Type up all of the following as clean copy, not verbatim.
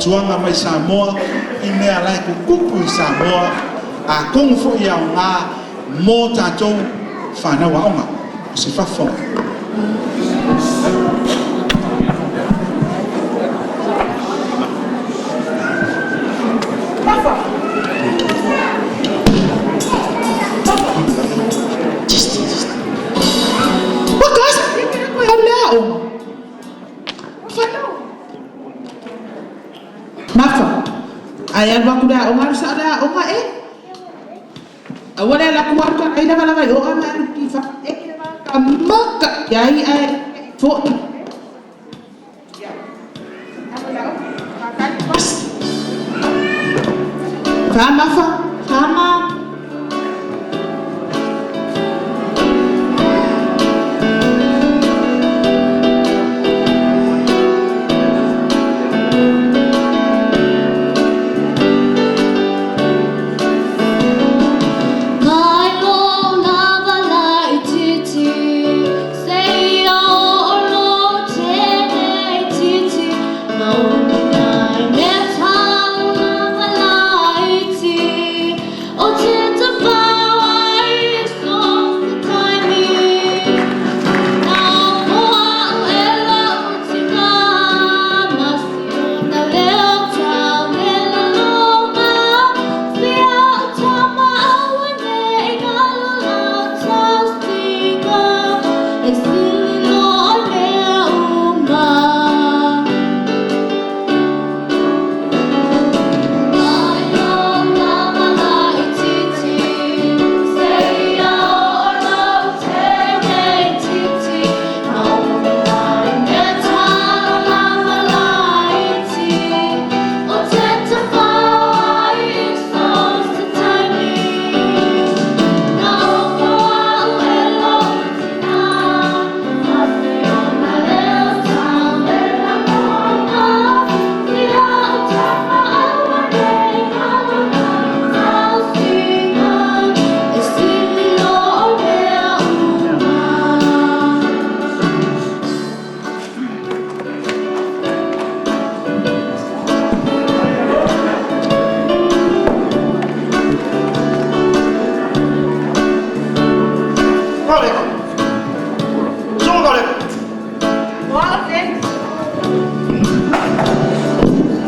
Fautuaga mai Samoa i mea la e tutupu i Samoa, atonu foi e aoga mo tatou fanau aoga o se faafofoga. Mafa, ai alu aku le aoga alu sao le aoga e. Aua le ala ku alu ka ai lava lava i o ama alu ki fa e ka maka iai ai foi. Fa mafa, fa ma. Mai lo lava laititi, seia oo lo tene itiiti, na umi ai me talo lava laiti, o te tafau ai so se taimi. Na o au e lau tina, ma si ona leo tau le laloga, sia o tama auanei galo lau tausiga, e sili loa o mea uma. Mai lo lava laititi, seia oo lo tene itiiti, na umi ai me talo lava laiti, o te tafau ai so se taimi. Na o au e lou tina, ma si ona leo tau le lagona, sia o tama auanei galo lau tausiga, e sili loa o mea uma. Kaleko. Sunga kaleko. Oa te.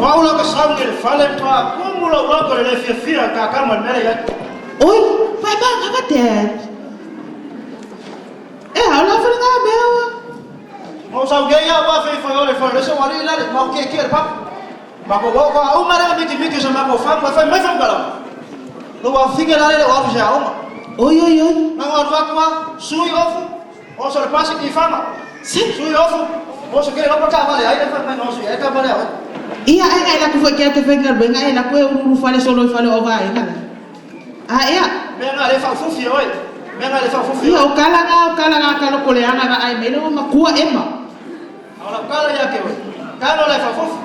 O au la ka saungi le fale pa kumu lau loko le le fiafia ka kama le mele ia. Oi, vai ba ngava dad. E au la fa nga mea wa. Mo saungi ia wa fe fa ole fa le so wali la le ma ke ke le pa. Ma ko ko au mara miki miki sa ma ko fa ma fa mai fa kala. Lo wa finga la le wa fi sa o ma. Oi oi oi. Na wa wa kwa sui ofu. O so le pasi ki fama. Se. Sui ofu. O so ke lo pa ka vale ai le fa mai no sui ai ka vale ai. Ia ai ngai la ku foi ke te fenga benga ai la ku e uru fale solo i fale o va ai nga. A ia. Me nga le fa fufi oi. Me nga le fa fufi. Ia o kala nga kalo kole anga va ai mele o makua ema. O la kala ia ke oi. Kalo le fa fufi.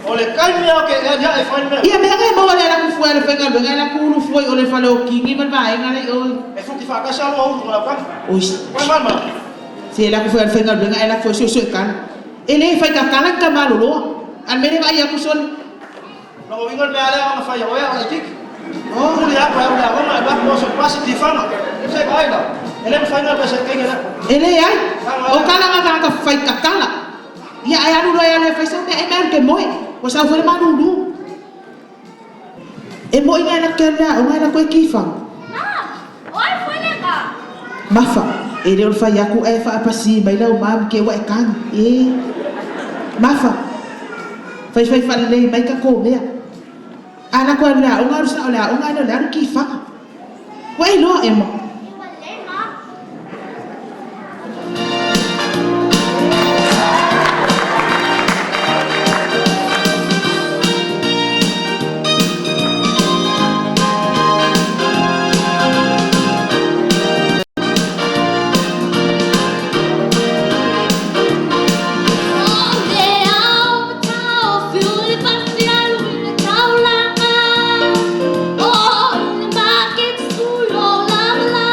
O le kai mea ke e ia e fai mea. Ia mea ngai mo le la ku fue le fenga benga la ku uru fue o le fale o kingi ma va ai nga le o. E fuki fa ka sa lo uru la pa. Oi. Pai mal mal. Se la ku fue le fenga benga la ku so so kan. Ele fai ka kala ka malo lo. Al mele va ia ku sol. No wingo me ale ona fai o ia o tik. Oh, uli apa ya uli apa ma ba mo so pasi ti fama. Se vai la. Ele me fai na pesa ke ke la. Ele ai. O kala nga ka fai ka kala. Ia ai alu lo ia le fai sa me ai me ke moi. O sa fue ma lu. E moi ngai la ke la o ngai la ko e kifa. Ma, oi fuelega. Mafa. E le o fai aku e fa pasi mai lau mam ke wa e kan. E. Mafa. Fai fai fa le mai ka ko mea. Ana ko la o ngai sa o la o ngai la ki fa. Wa e lo e mo. Ua le ma. O le ao matau fiuli pasi alu i le taulaga, o i le maketi sui o lava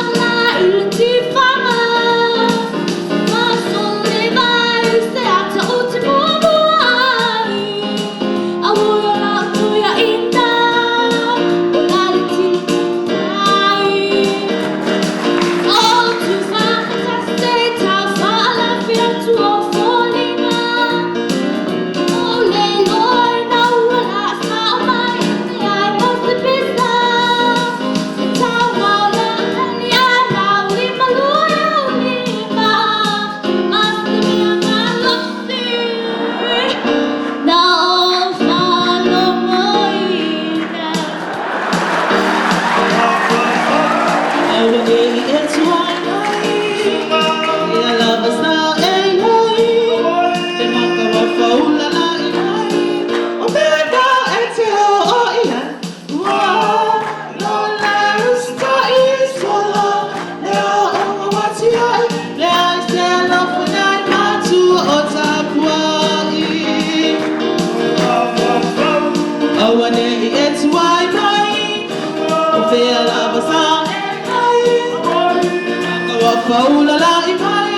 Paulalaʻi mai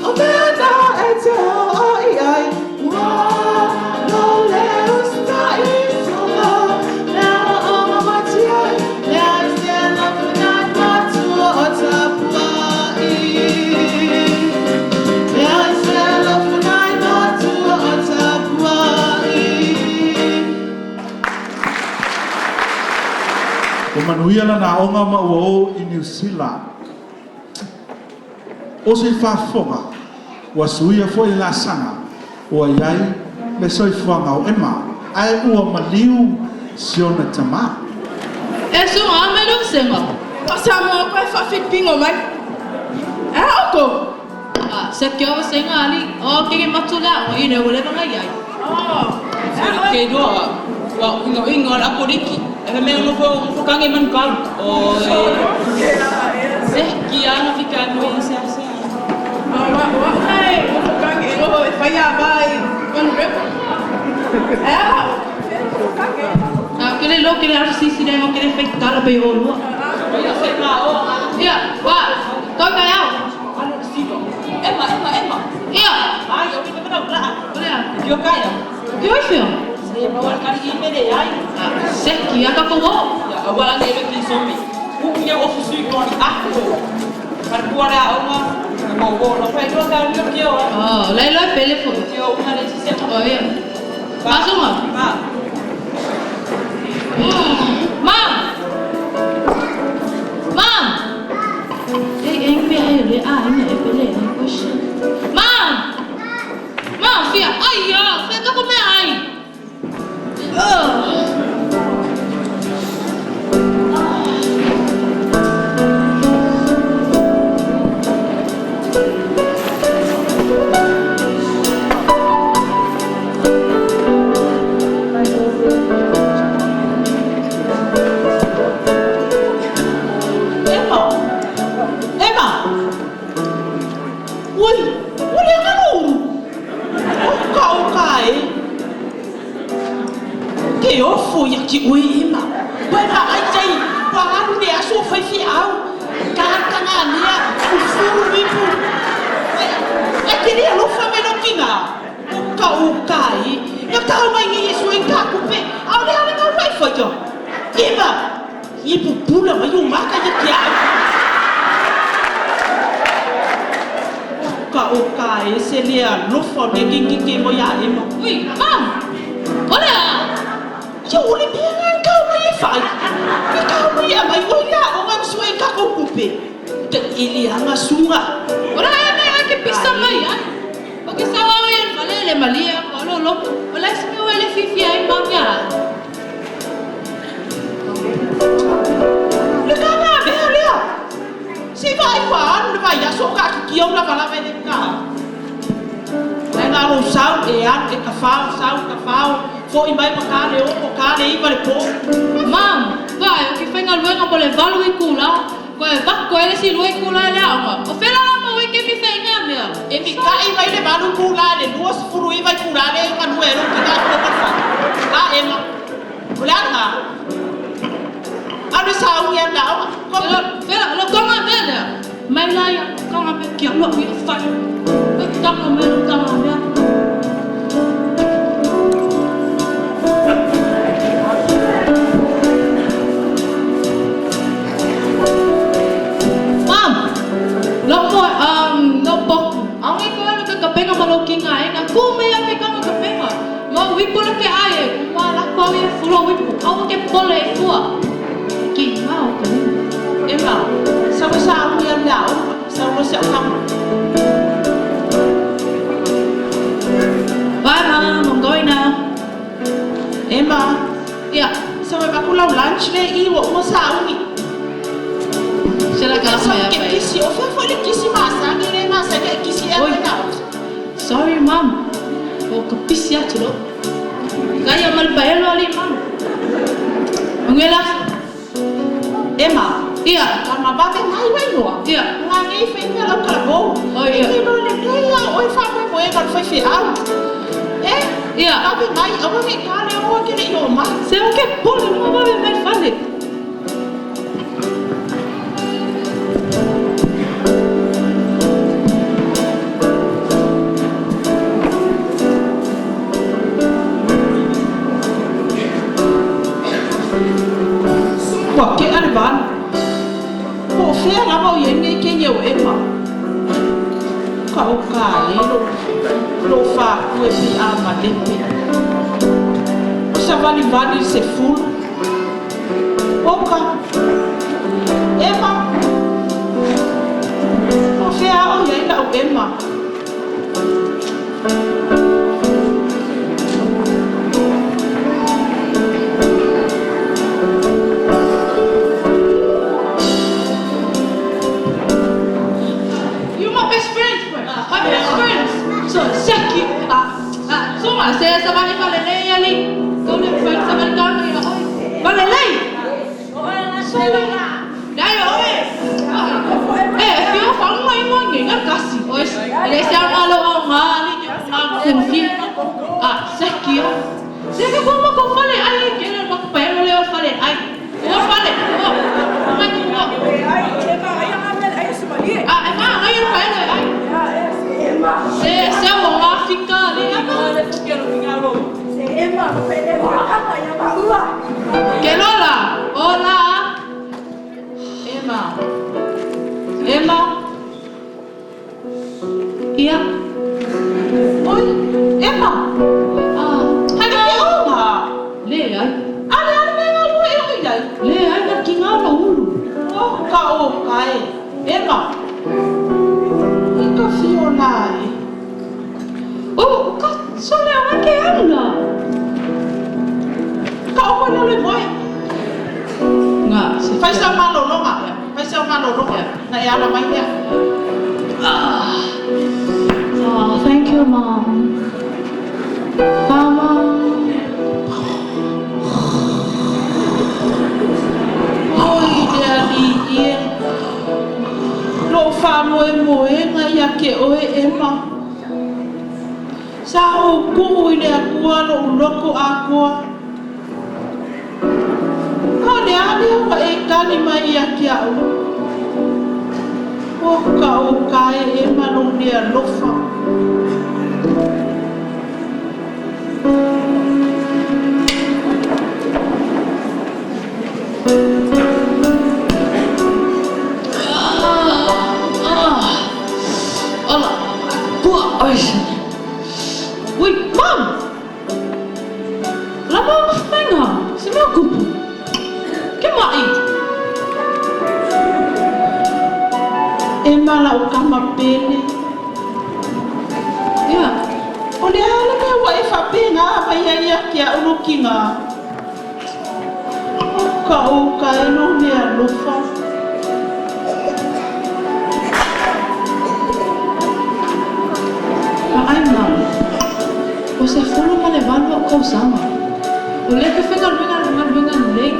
o mea na e te oo i ai Ua no le usitai sunga Mea o mamatia Mea i se lofunai matua o tapuai Mea i se lofunai matua o tapuai. Ua manuia lana aoga ma ua o i Niu Sila. O se faafofoga, ua suia foi le laasaga ua i ai le soifuaga o Emma, ae ua maliu si ona tamā. E suga a mai lou sega. O Samoa koe faafilipino mai. E a outou? A, se ke o senga ali, o ke ke matu le aoga, ine ua leva na iai. Oh, e a oe? Ke iloa ua uiga uiga o le apoliki e fai mai nofo nofo kange manu kalu oi se kia na fika nui e sea sea. O wa wa ai nofo kange e noho e fai a vai manu repo. E a hao? Nofo kange. A, ke le lo ke le RCC le mo ke le fake tala pe o lua. Ia se ma o Ia, wa, toi ka iau. Alo silo. Emma Emma Emma. Ia. Ai o ke mena ula. O lea. Kio kaya. Kio i feo. Se ma wal kari i mele ai. A, se kia ka ko wo. Ia awala ne le ki somi. Ku ia ofisu i koni ako. Kar kuara onga. Mo wo no fai lo ka ni kio. Oh, lai loi pele fo. Kio una le sise. Oh, ia. Masunga. Ma. Mom! Mom! E e me ai le a ina e pele e question. Mom! Mom, fia. Ai ya, fia ka ko me ai. Oh. Emma! Emma! Ui, ua le aga lou ulu. O ka o ka e. Ke ofo ia ki oe Emma. Ua e vaai tai, ua alu le aso o fai feau. Ka ka nea, ufulu ipu. E ke le alofa mai lou tiga. O ka o ka e. Ia tau mai nei e sue ka kupe. A o le ale ngau mai fai ia. Emma, i pupula mai o maka ia ki au. O ka o ka e se le alofa o le kikike mo ia Emma. Ui, mom! O le a? Ia o le mea nga kau mai e fai. I kau mai a mai oi la o ngam sue ka ko kupe. Te ili anga sunga. O le a mai ke pisa mai ai. O ke sa wa e fale le malia ko lo lo. O le smi o le fifi ai mom ya. Le ka nga mea lea. Se vai fa anu le vai aso ka ki ki au la vala vai le ka. Lai ngā lou sau e alu e kafao sau kafao foʻi mai ma ka le 6 ka le 9 le po. Mom, vai o ke whainga luenga mo le valu i kula. Ko e vako e le si lue kula e le aoga. O whela la mo e ke mi whainga mea. E mikaʻi mai le valu itulā le 29 itulā le galue ai lou tina i le fa. A Ema. O le aga. Alu saugi au le aoga. Ko Whela, lo konga mea lea. Mai la ia, konga mea kia lua ia whai. E tanga mea, lo tanga mea. Mom, lo mo, lo poku. Aonge ko ano ka kapenga ma lo kinga e nga ku me ke kanga kapenga. Ma wipu le ke ai e, ma la ko ia fulo wipu. Aonge ke pole e fua. Ki ma o ka lima. Ema, sa mo saugi au le aoga. Sa mo se o kama. Bye mom, I'm going now. Emma, Yeah. sa mo ba lau lunch le i wa uma saugi. Sila ka Sa mea ke pai. kisi o fea foi le kisi masani le masani e kisi e Oi. na. Sorry mom. O ka pisi atu lo. Kaya malpaelo ali mom. Ungela. Emma, Ia. ka ma ba mai wai loa. Ia. Nga ngei fai mea lau kalabou. Oh, ia. E no le nei a oi fa mo mo e ka fai fe au. E? Ia. Ka be mai awa nge ka le o ke le i o mai. Se o ke pole mo ba me fale. a'u e pei a malepe. O savalivali i le sefulu. Oka. Ema. O fea o i ai la'u Ema? You my best friends, bro. My best friends. So, Seki. Ah, ah, so ma se sa vale vale lei ali. Ko le friends sa vale ka ni oi. Vale lei. So dai oi. Eh, fio fa mai mo ngi nga kasi. Oi, le sa nga lo nga ali ke nga ku fi. Ah, Seki. Se ka ko ma ko fale ai ke le ma ko pa le o fale ai. O fale. O. Mai ko mo. Ah, e ma ngai fa le ai. Se se o nga fika le ama. Ke lola. Hola. Emma. Emma. Ia. Oi, Ema. Ah, Hai ke onga. le ai. Ale ale me ngā lua e oi ai. Le ai na ki ngā lo ulu. O ka o ka e. Ema. I ka fio la e. O ka sole o ke alu la. Ka o koe lalo i moe. Nga se Fai sa malologa. Fai sa malologa. Na e ala mai lea. Ah. Oh, thank you, Mom. Bye, Mom. Oi le alii e. Lou faamoemoega ia te oe Ema. Sa ou tuu i le Atua lou loto atoa. A o le a lea ua e tali mai ia te a'u? O ka oka e Ema lou le alofa. Ala, kua, oi. Ui, Mom! La mo whenga, se mea kupu. Ke mai. Ema la'u kama pele. Ia. O le a le mea ua e faapena mai ai ia te a'u lou tiga? O ka oka e lou le alofa. Vaai, Mom. O se 18 o'u kausaga. O lea ke whenga lunga lunga lunga nei.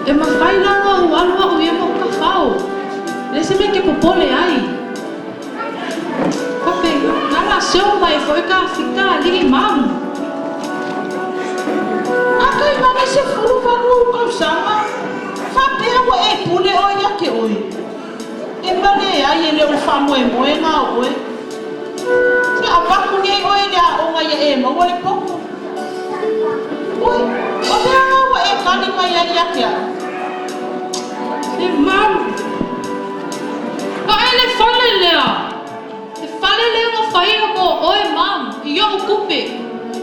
E mawhai la nga u alu a'u ia ma uka whao. Le se mea ke popole ai. Pape, nga la seo mai foi ka fika alii, Mom. A kai male 18 ou kausaga, faapea ua e pule oe ia te oe. E male ai e le o le faamoemoega o oe. Se avatu nei oe i le aoga ia e maua le potu. Oi, o mea nga ua e tali mai ai ia te a'u? Se Mom. Vaai le fale lea. Le fale lea nga whaia mo oe, Mom. I o'u kupe.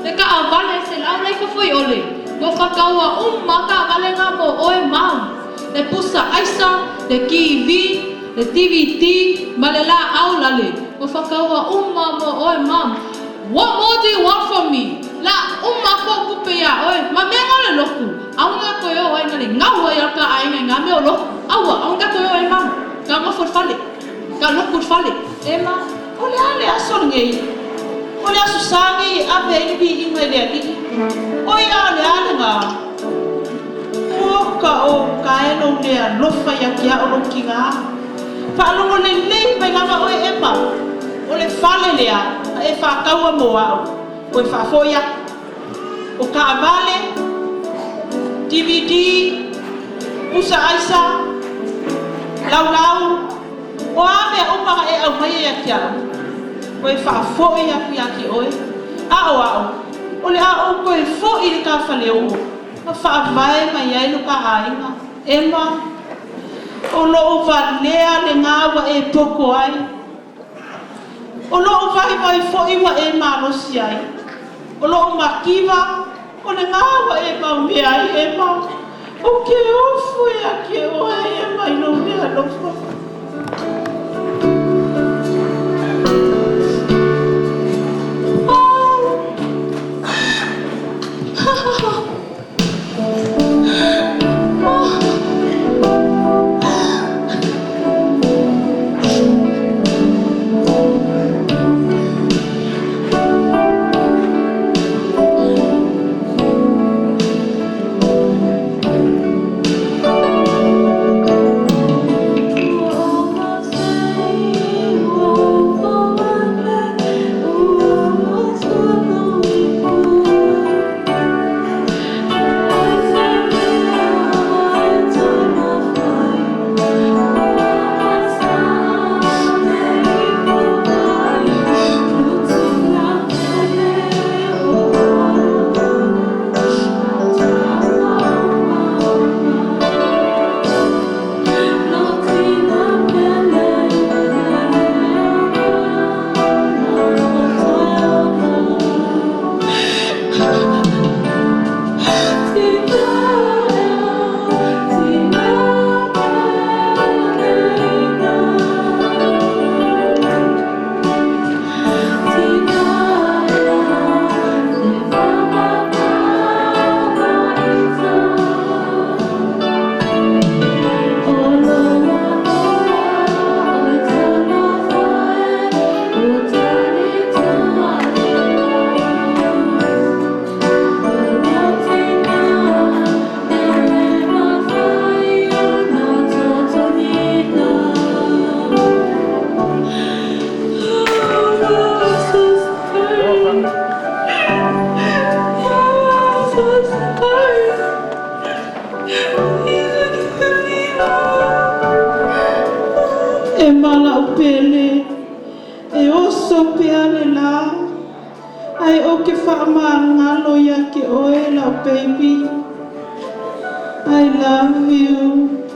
Le ka awale se lau lei fafoi ole. Mo whakaua uma ka awale ngā mo oe, Mom. Le pusa aisa, le TV, le DVD, ma le la au lale. Mo whakaua uma mo oe, Mom. What more do you want from me? La uma ko kupe ia oe. Ma mea ngā le loku. Au ngā koe o ai ngā le ngau ai ka ai ngā ngā mea o loku. Aua, au ngā koe o ai, Mom. Ka ngā fale. Ka loku fale. Ema, o le a le aso lenei? O le aso Sa lenei e ave ai le viiga i le Alii. Oi a o le a lena? O ka oka e lou le alofa ia te a'u lou tiga. Faalogo lelei mai lava oe Ema. O le fale lea na e faataua mo a'u, ua e faafo'i atu. O taavale, DVD, pusa aisa, laulau, o a mea uma na e aumaia ia te a'u, ua e faafo'i atu ia te oe. A o a'u, o le a ou toe fo'i i le ta faleo'o, ma faavae mai ai lo ta aiga. Ema, o lou valea lenā ua e poko ai. O lo'u vaivai fo'i ua e malosi ai. O lo'u mativa, o legā ua e maumea ai Ema. Ou te ofo ia te oe Ema i lou le alofa. Ema la'u pele, e oso pea le lā, ae ou te faamagalo iā te oe la'u baby. I love you.